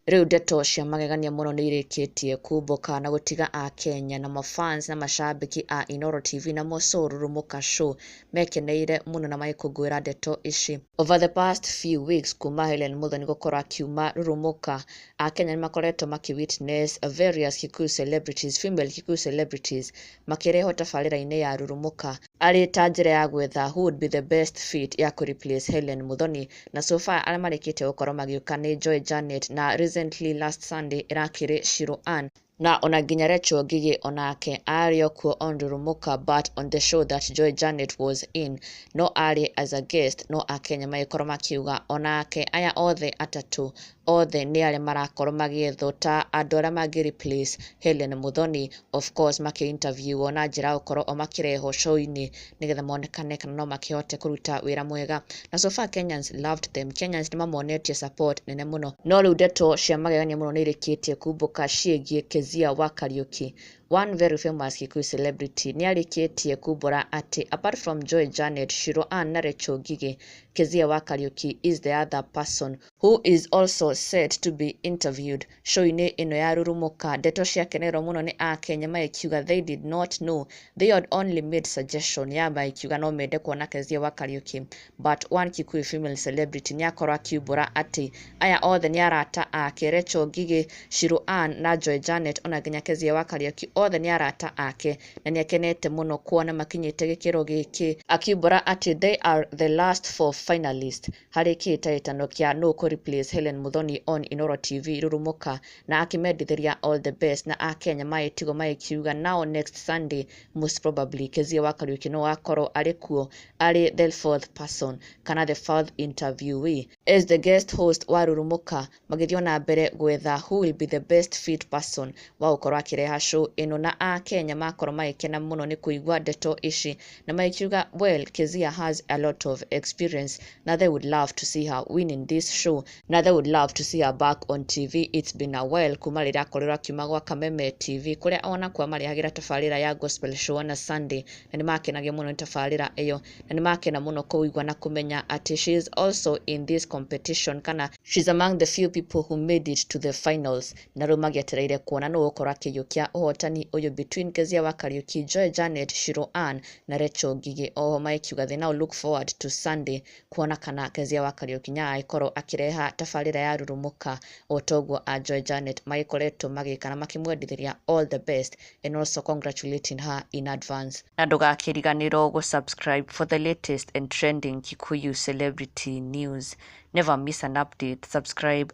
Rĩu ndeto cia magegania mũno nĩ irĩkĩtie kumbũka na gũtiga akenya na mafans na macambĩki a Inooro TV na Mosoro Rurumuka Show mekeneire mũno na magĩkũngũĩra ndeto ici. Over the past few weeks, kuma Hellen Muthoni gũkorwo akiuma Rurumuka, akenya nĩ makoretwo makĩ witness various Kikuyu celebrities, female Kikuyu celebrities, makĩrehwo tabarĩra-inĩ ya Rurumuka arĩ ta njĩra ya gwetha who would be the best fit ya kũ replace Hellen Muthoni. Na so far arĩa marĩkĩtie gũkorwo magĩũka nĩ Joy Janet, na recently last Sunday ĩrakĩrĩ Shiro Ann, na ona nginya Rachel Ngigĩ onake arĩ o kuo on Rurumuka, but on the show that Joy Janet was in, no arĩ as a guest. No akenya magĩkorwo makiuga onake aya othe atatũ othe nĩ arĩa marakorwo magĩethwo ta andũ arĩa mangĩ replace Hellen Muthoni, of course makĩ interview na njĩra ya gũkorwo o makĩrehwo show-inĩ nĩgetha monekane kana no makĩhote kũruta wĩra mwega. Na so far Kenyans loved them. Kenyans nĩ mamonetie support nene mũno. No rĩu ndeto cia magegania mũno nĩ irĩkĩtie kumbũka ciĩgiĩ Kezia wa Kariuki. One very famous Kikuyu celebrity nĩ arĩkĩtie kumbũra atĩ apart from Joy Janet, Shiro Ann na Rachel Ngigĩ, Kezia wa Kariuki is the other person who is also set to be interviewed show-inĩ ĩno ya Rurumuka. Ndeto ciakenerwo mũno nĩ akenya magĩkiuga they did not know, they had only made suggestion ya magĩkiuga no mende kuona Kezia wa Kariuki, but one Kikuyu female celebrity nĩ akorwo akiumbũra atĩ aya othe nĩ arata ake, Rachel Ngigĩ, Shiro Ann na Joy Janet, ona nginya Kezia wa Kariuki, othe nĩ arata ake na nĩ akenete mũno kuona makinyĩte gĩkĩro gĩkĩ, akiumbũra atĩ they are the last four finalists harĩ kĩhĩtahĩtano kĩa nũ kũ replace Hellen Muthoni on Inooro TV Rurumuka, na akĩmendithĩria all the best. Na akenya magĩtigwo magĩkiuga now next Sunday most probably Kezia wa Kariuki no akorwo arĩ kuo arĩ the fourth person kana the fourth interviewee as the guest host wa Rurumuka, magĩthiĩ na mbere gwetha who will be the best fit person wa gũkorwo akĩreha show ĩno. Na akenya makorwo magĩkena mũno nĩ kũigua ndeto ici na magĩkiuga, well, Kezia has a lot of experience na they would love to see her winning this show, na they would love to see her back on TV. It's been a while kuma rĩrĩa akorirwo akiuma gwa Kameme TV, kũrĩa onakuo marehagĩra tabarĩra ya gospel show on a Sunday, na nĩ makenagio mũno nĩ tabarĩra ĩyo, na nĩ makena mũno kũigua na kũmenya atĩ she is also in this competition, kana she's among the few people who made it to the finals. Na rĩu magĩetereire kuona nũ ũgũkorwo akĩiyũkia ũhotani ũyũ between Kezia wa Kariuki, Joy Janet, Shiro Ann na Rachel Ngigĩ. Oho magĩkiuga they now look forward to Sunday kuona kana Kezia wa Kariuki nĩ agĩkorwo akĩreha tabarĩra ya Rurumuka o toguo a Joy Janet magĩkoretwo magĩka, na makĩmwendithĩria all the best and also congratulating her in advance. Na ndũgakĩriganĩrwo gũ-subscribe for the latest and trending Kikuyu celebrity news. Never miss an update. Subscribe.